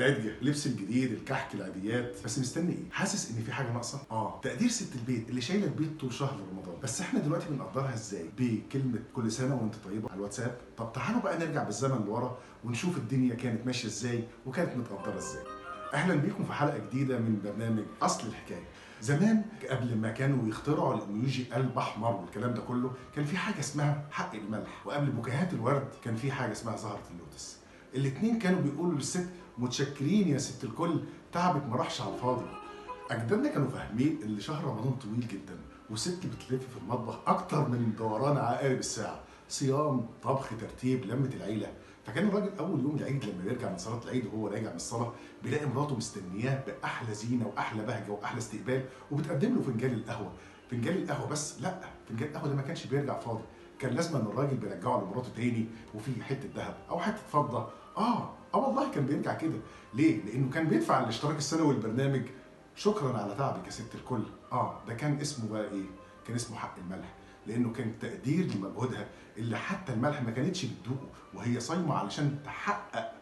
العيد جه، لبس الجديد، الكحك، العيديات، بس مستني ايه؟ حاسس ان في حاجة ناقصه؟ تقدير ست البيت اللي شايله البيت طول شهر رمضان، بس احنا دلوقتي بنقدرها ازاي؟ بكلمه كل سنة وانت طيبة على الواتساب. طب تعالوا بقى نرجع بالزمن لورا ونشوف الدنيا كانت ماشية ازاي وكانت متقدره ازاي. اهلا بيكم في حلقة جديدة من برنامج اصل الحكاية. زمان قبل ما كانوا يخترعوا الايموجي قلب احمر والكلام ده كله، كان في حاجة اسمها حق الملح، وقبل بوكيهات الورد كان في حاجة اسمها زهره اللوتس. الاتنين كانوا بيقولوا للست متشكرين يا ست الكل، تعبك ما راحش على الفاضي. اجدادنا كانوا فاهمين ان شهر رمضان طويل جدا، والست بتلف في المطبخ اكتر من دوران عقارب الساعة، صيام، طبخ، ترتيب، لمه العيلة. فكان الراجل اول يوم العيد لما بيرجع من صلاة العيد وهو راجع من الصلاة بيلاقي مراته مستنياه باحلى زينة واحلى بهجة واحلى استقبال، وبتقدم له فنجان القهوة. فنجان القهوة بس؟ لا، فنجان القهوة ده ما كانش بيرجع فاضي، كان لازم ان الراجل بيرجعه لمراته تاني وفيه حتة ذهب او حتة فضة. والله كان بيرجع كده. ليه؟ لانه كان بيدفع الاشتراك السنوي للبرنامج شكرا على تعبك يا ست الكل. ده كان اسمه بقى ايه؟ كان اسمه حق الملح، لانه كان تقدير لمجهودها اللي حتى الملح ما كانتش بتدوقه وهي صايمه علشان تحقق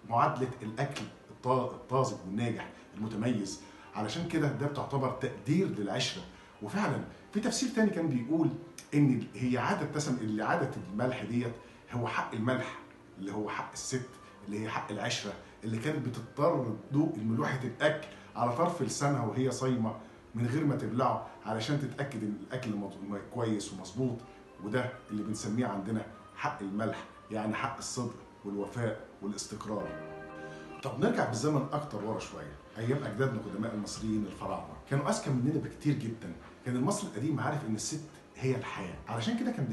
معادلة الاكل الطازج والناجح المتميز. علشان كده ده بتعتبر تقدير للعشرة. وفعلا في تفسير تاني كان بيقول ان هي عادة اللي عادة الملح ديت هو حق الملح اللي هو حق الست، اللي هي حق العشرة، اللي كانت بتضطر تدوق ملوحه الاكل على طرف لسانها وهي صايمه من غير ما تبلعه علشان تتاكد ان الاكل كويس ومظبوط. وده اللي بنسميه عندنا حق الملح، يعني حق الصدق والوفاء والاستقرار. طب نرجع بالزمن اكتر ورا شوية، ايام اجدادنا قدماء المصريين الفراعنة كانوا اذكى مننا بكتير جدا. كان المصري القديم عارف ان الست هي الحياة، علشان كده كان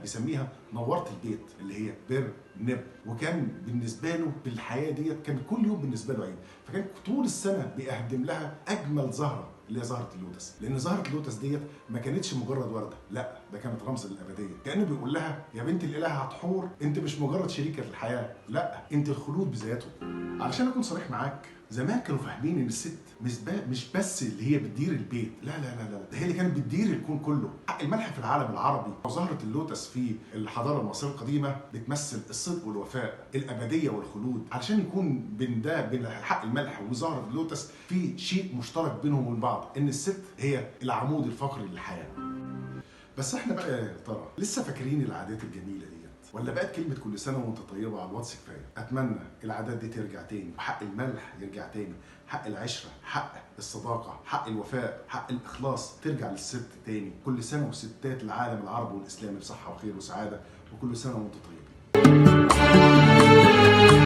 بيسميها نورت البيت اللي هي بر نب. وكان بالنسبة له بالحياة ديت كان كل يوم بالنسبة له عيد، فكان طول السنة بيقدم لها اجمل زهره اللي هي زهره اللوتس، لان زهره اللوتس ديت ما كانتش مجرد ورده، لا ده كانت رمز للابديه. كانه بيقول لها يا بنت الاله هتحور، انت مش مجرد شريكه الحياة، لا انت الخلود بذاته. علشان اكون صريح معاك، زمان كانوا فاهمين ان الست مش بس اللي هي بتدير البيت، لا لا لا لا، ده هي اللي كانت بتدير الكون كله. حق الملح في العالم العربي وزهرة اللوتس في الحضارة المصرية القديمة بتمثل الصدق والوفاء، الابدية والخلود. علشان يكون بين ده، بين حق الملح وزهرة اللوتس، في شيء مشترك بينهم وبين بعض، ان الست هي العمود الفقري للحياة. بس احنا بقى يا ترى لسه فاكرين العادات الجميلة دي ولا بقت كلمة كل سنة وانت طيبة على الواتس كفاية؟ أتمنى العادات دي ترجع تاني، وحق الملح يرجع تاني، حق العشرة، حق الصداقة، حق الوفاء، حق الإخلاص ترجع للست تاني. كل سنة وستات العالم العربي والإسلامي بصحة وخير وسعادة، وكل سنة وانت طيبة.